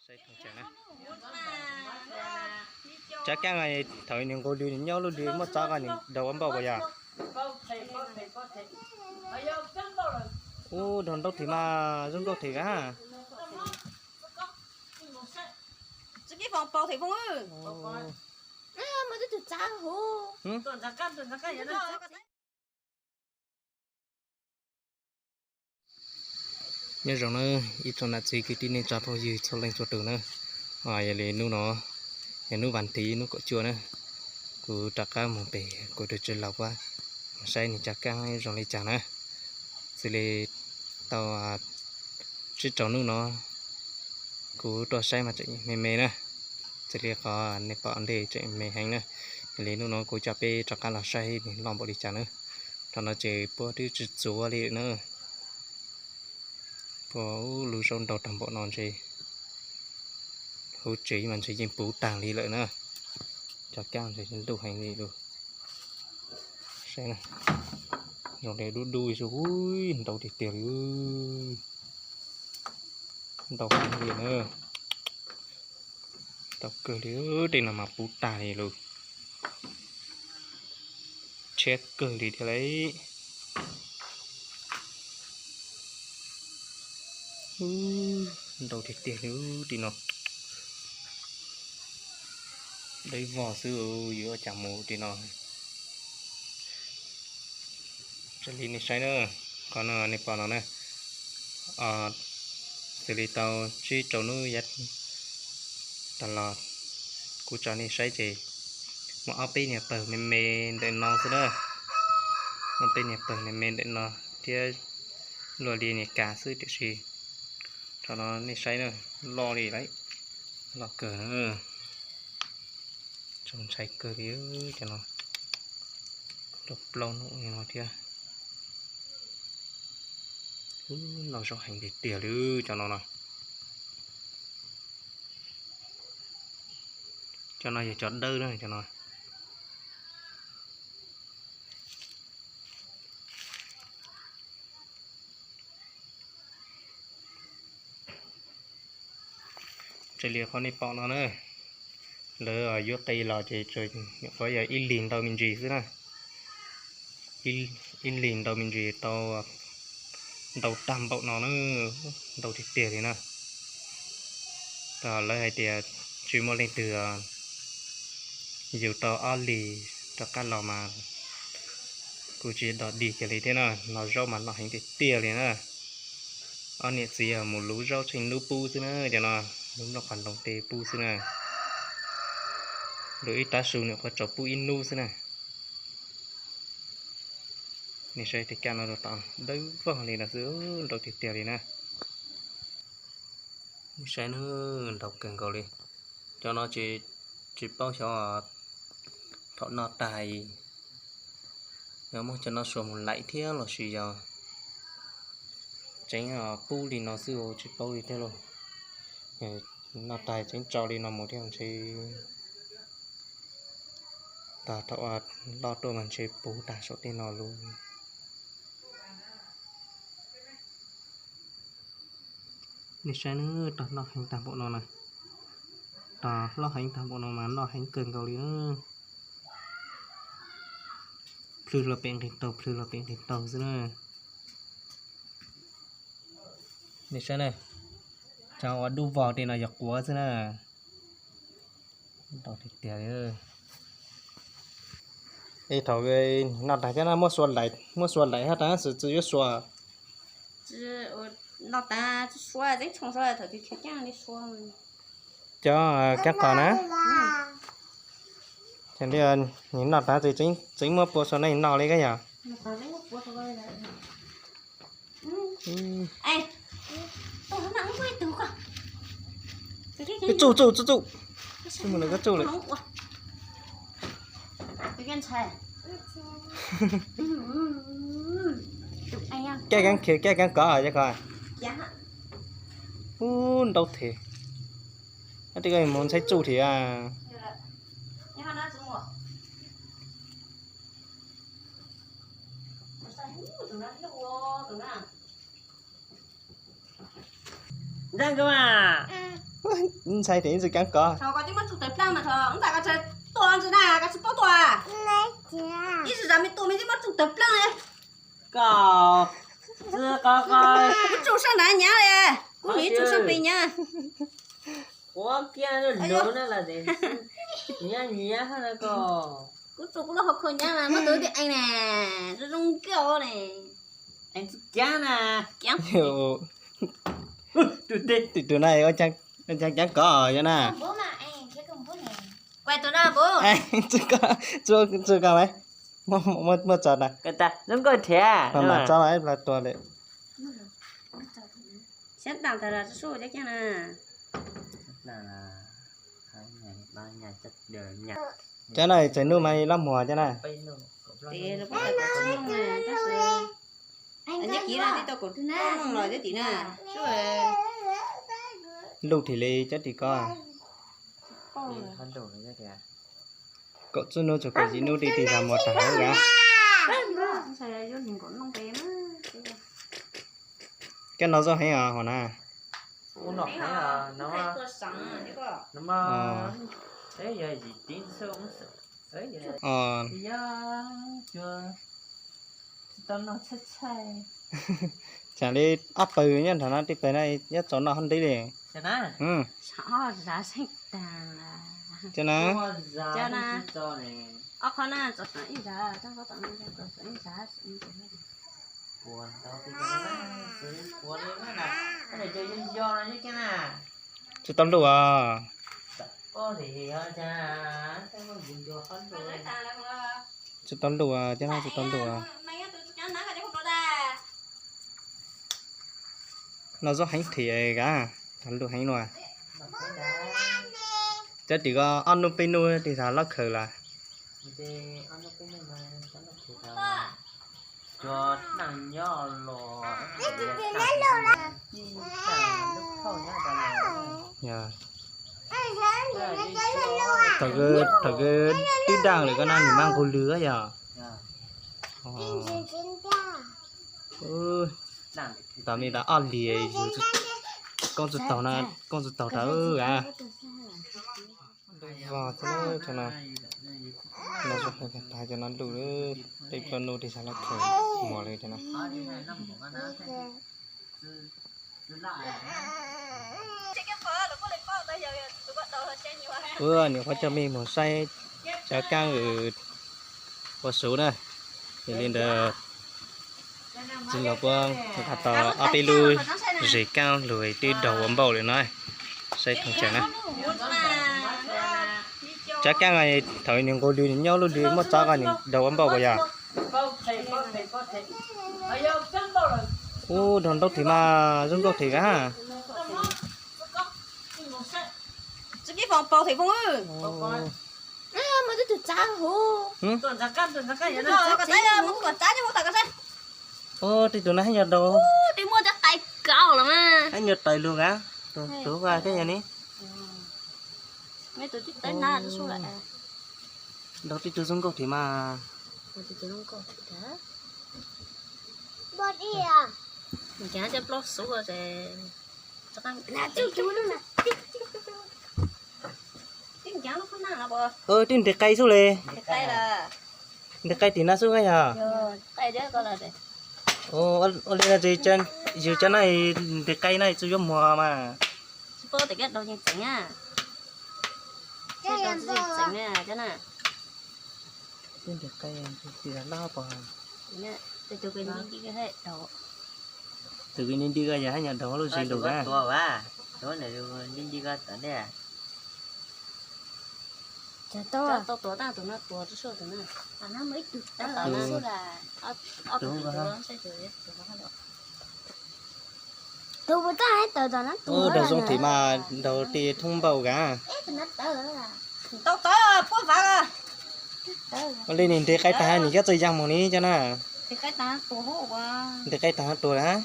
Tsav kaab thaum nws nqus lw nws nyob lub lw muaj txob ko nws daug ua npauj puas yog? Ub, daug ntaub them mas zoo nkaus them a. Nyob zoo na ib tsoom nam txiv kwv tij neej tsa phooj ywg txhua leej txhua tus na. Yog li hnub no yog hnub vas thiv hnub kaum cuaj na, kuv rov qab mus pem kuv tus tswv laus puab saib nws tsav kaab zoo li cas na. Xws li tau tsib rau hnub no kuv tuaj saib mas tseem me me na, xws li qhov nej pom ntej tseem me heev na. Yog li hnub no kuv coj peb rov qab los saib nws loj npaum li cas na. Thaum no ces puab twb tsis txuav li na. Puag lub zaub nraug tag npaum no ntshe hauv tsev mas ntshe yeej puv tag li lawm na. Tsav kaab ntshe ntuj heev li lawm. Saib, zoo li dub dub xwb, ntau tiag tiag li. Ntau heev li na. Ntau kawg li, tej no mas puv tag li lawm. Tshiab kawg li thiab lauj. Ntau tiag tiag li tej no. Dawb vog xwb, yuav ua cas mus tej no. Raws li nej saib na, qhov no nej pom no na, xws li tau tsib rau hnub yav tas los kuv tso nej saib ces muaj ob peb niag pawg me me ntawm no xwb na. Muaj peb niag pawg me me ntawm no thiab luaj li niag kas xwb tiam sis thaum no nej saib na, loj li lawm, loj kawg na. Txaus ntshai kawg li cov no, rau plaub num li no thiab. Noj zaub heev tiag tiag li cov no no. Cov no yog cov dawb na cov no. Raws li qhov nej pom no na, lawv yuav qi los ces nyuam qhuav yog ib lig ntau me ntsis xwb na. Ib lig ntau me ntsis tau ntau tag npaum no na, ntau tiag tiag li na. Lawv hais tias tsis muaj leej twg yug tau ob lig rov qab los mas kuj tsis dog dig kiag li thiab na. Noj zaub mas noj heev tiag tiag li na. Ob niam txiv mus luv zaub tsheej hnub pub xwb na, cov no luv nplooj qos ntoo tej pub xwb na. Luv ib tav su nyuam qhuav tsaus pub ib hnub xwb na. Nej saib tej kab no rau tom dawb vog li no xwb, ntau tiag tiag li na. Nej saib na, ntau kawg nkaus li. Cov no tsis paub xyov thaum noj tag yog muab cov no xuas mus laim thiab los sis yog tseev pub li no xwb tsis paub li thiab lauj. Noj tag tseev tso li no mus thiab ntshe tag thaum loj tuaj mas ntshe puv tag saum tej no lauj. Nej saib na, tog noj heev tag npaum no na, tog hlob heev tag npaum no mas noj heev kawg nkaus li na. Plhws los pem nqis taug, plhws los pem nqis taug xwb na. Nej saib na, cov uas dub vog tej no yog quav xwb na. Ntau tiag tiag li. Es thaum noj tag cov no muab xua laim, muab xua laim hab tas xwm txwv yuav xua. Cov kab qos na, noj tag ces tseev muab pua xua neej no li kab yog. Tsuj tsuj tsuj tsuj. Tsuj mus lawm, koj tsuj lawm. Kab kab khiav, kab kab kov cov ko. Ub, ntau thiab. Tej ko mus ntxhais tsuj thiab. Ntag koj mas. Ntshai tias ib txwm kav kov. Thaum koj twb muab tsuj tawv plaws mas thaum ntawd koj tsis tua ntsis na, koj tsis paub tua. Ib txwm zam me tua me twb muab tsuj tawv plaws. Koj txwj qo qo. Kuv tsuj sab nrad nyav li, kuv yuav ib tsuj sab pem nyav. Quav kiag lub lub na los nyiav nyiav na koj. Kuv tsuj kuv lub hauv khau nyav mas muab tus tib ees na, zoo zoo nkauj ne. Ees txwj kiag na. Tim tus na, ua caag kav kov yog na. Tsuj koj mas, muab tso na. Mam tso ib plag tua li. Cov no txawm nuj mas loj muag cov na. Luj tis li cov tim ko. Kaum txuj nub txug kaum yim nub ti tis xav muag tag hauv gab. Koj no zoo heev os hov na. Tsaam li ob pawg nyob nrad no, tej pawg no nyob tsaus noj hab ntib li. Tsis tau luj os. Tsis tau luj os, cov no tsis tau luj os. No zaub heev thiab gab, tau luj heev no. Cov tim ko ob nub peb nub tig tag loj khaws lawm. Thaum, thaum twb daaj lawm koj na, nws mas nqug lw yog. Tau li tas ob hlis, koob tsis taug, koob tsis taug rau gab. Vog thiab no, cov no luj, tej plaub nub tig tag loj khaws mos li cov no. Ua niam qhuav coj mej mus saib cov kaab ua suv na. Yog li ntawd, txiv laus puab nqa tau ob peb lub zes kaab lug twb daug ua npaum li no, saib thooj tsam na. Cov kaab thaum nws nqug lw nws nyob lub lw muab txob ko nws daug ua npaum puas yog? Ub, daug ntaub thiab mas zoo nkauj thiab gab. Tej tus no hab nyuag daug, hab nyuag tais lug gab, tus ua thiab yog ne. Daug tej tug zoo nkauj thiab mas. Twb nres qai xwb li. Nres qai tim no xwb yog. Ua li no, yus cov no nres qai no txuj yuav muag mas. Twb nres qai tim no pom. Tus nti nti ko yog hab nyuag daug lub zes lug na. Ub, daug zoo thiab mas, daug tej thoob npaum gab. Ua li nws nres qai tag nws cov txawj yaa moog li cov na. Nres qai tag tuag lawm.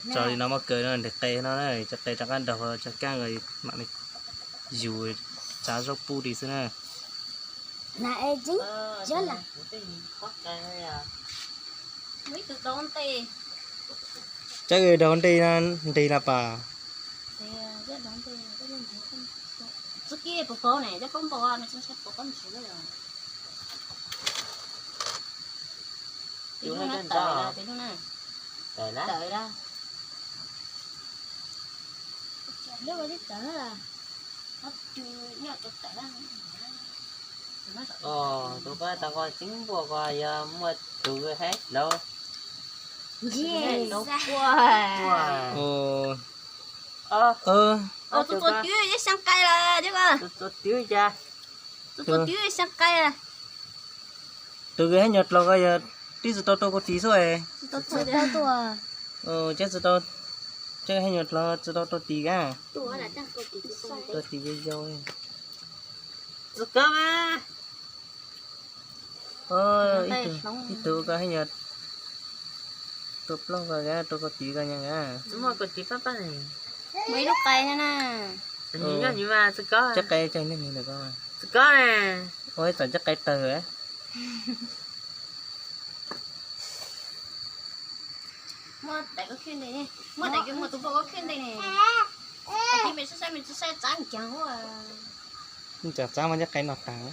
Tso li no muab kaw no nres qai no, cov qai rov qab daug, cov kaab mam li yug tsav zaub pub li xwb na. Tseeb, daug nti, nti las pas. Tus ko tau ko tseeb npua ko yog muaj tus haib dlaub. Tus txua twv yeej xyaa qai lawm, tus txua twv cas, tus txua twv yeej xyaa qai. Tus haib nyuag dlaus ko yog twb tsis tau rau koj tis xwb. Tsis tau, tsis tau, haib nyuag dlaus tsis tau rau tis kab, rau tis yau yau. Txi kab mas. Ib tug ko haib nyuag tua plaub ko kab rau koj tis ko nyag kab. Muaj koj tis pab pab ne. Muaj ib lub qai na. Txiv qai tseem neeg ko, txiv ko ne. Ua ib txom txiv qai tawg. Muab daim ko khwb nte, muab daim ko muab tus npua ko khwb nte ne. Tab sis me tsis saib, me tsis saib txav ncaag ua. Txav mas cov qai no taag.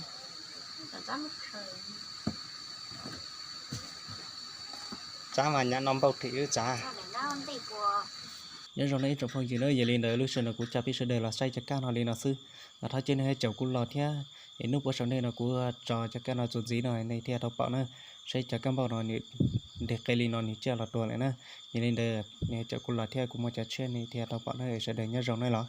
Txav mas nyav no npau rhim wb txav. Nyob zoo na ib tsoom phooj ywg na, yog li ntawd lub sij hawm no kuv coj peb sawv daws los saib cov kab no li no xwb. Los thov caw nej caum kuv los thiab, es hnub puab saum nej no kuv tso cov kab no txuas ntxiv no nej thiaj tau pom na. Saib cov kab npauj no nws nres qe li no nws tsiaj los dua lawm na. Yog li ntawd nej caum kuv los thiab kuv muaj cov tshiab nej thiaj tau pom na, sawv daws nyob zoo na los.